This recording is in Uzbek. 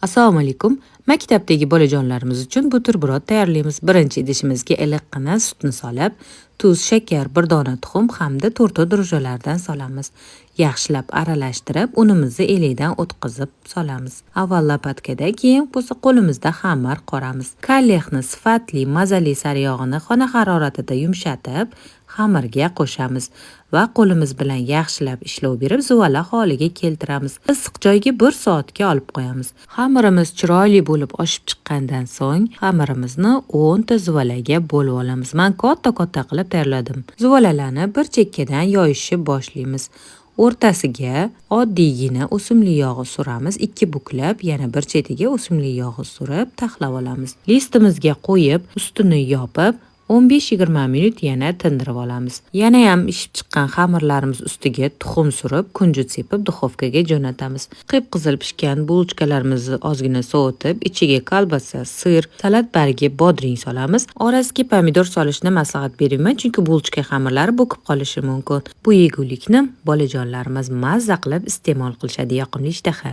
Assalomu alaykum. Maktabdagi bolajonlarimiz uchun buterbrod tayyorlaymiz. Birinchi idishimizga iliqqina sutni solib, tuz, shakar, bir dona tuxum hamda to'rtta drojjalardan solamiz. Yaxshilab aralashtirib, unimizni elakdan o'tkazib solamiz. Avval lopatkada, keyin bo'lsa qo'limizda xamir qoramiz. Kalexni sifatli, mazali sariyog'ini xona haroratida yumshatib, xamirga qo'shamiz va qo'limiz bilan yaxshilab ishlov berib, zuvala holiga keltiramiz. Issiq joyga 1 soatga olib qo'yamiz. Xamirimiz chiroyli bo'lib oshib chiqqandan so'ng xamirimizni 10 ta zuvalaga bo'lib olamiz. Men katta-katta qilib tayyorladim. Zuvalalarni bir chekkadan yoyishni boshlaymiz. O'rtasiga oddiygina o'simlik yog'i suramiz, 2 buklab, yana bir chetiga o'simlik yog'i surib taxlab olamiz. Listimizga qo'yib, ustini yopib, 15-20 minut yana tindirib olamiz. Yana ham ishib chiqqan xamirlarimiz ustiga tuxum surib, kunjut sepib, duxovkaga jo'natamiz. Qip-qizil pishgan булочка larimizni ozgina sovutib, ichiga kolbasa, сыр, salat bargi, bodring solamiz. Orasiga pomidor solishni maslahat bermayman, chunki булочка xamirlari bo'kib qolishi mumkin. Bu yegulikni bolajonlarimiz mazza qilib iste'mol qilishadi. Yoqimli ishtaha.